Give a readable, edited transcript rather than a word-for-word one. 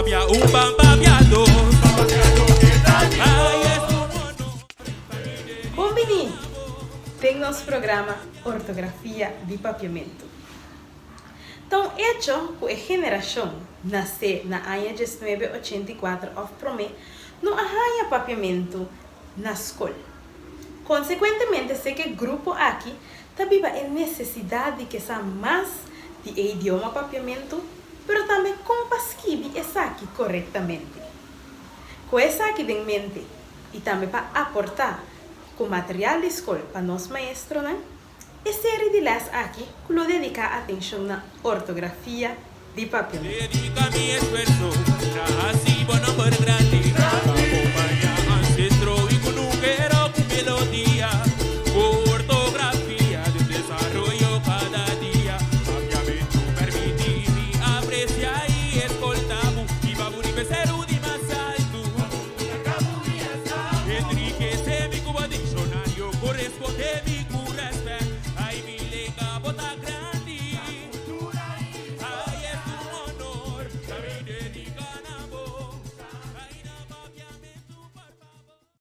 Papia un ban papia dos Ay es un honor. Bon bini den nos programa Ortografia di Papiamentu. Ta un echo ku e generashon nasé na aña diesnuebe ochenta i kuater òf promé no a haña papiamentu na skol. Konsekuentemente sé ku e grupo aki ta biba e nesesidat di ke sa mas di e idioma papiamentu pero tambe kon pa skibi esaki korektamente. Ku esaki den mente i tambe pa aportá ku material di skol pa nos maestronan, e seri di lès aki ku lo dediká atenshon na ortografia di papiamentu. Dedica mi esfuerzo na haci bo nomber grandi Pa compaña ancestro y cunukero cu melodia Cu ortografia den desaroyo cada dia Papiamentu permiti mi aprecia y escolta bo Y pa bo riba e seru di mas altu.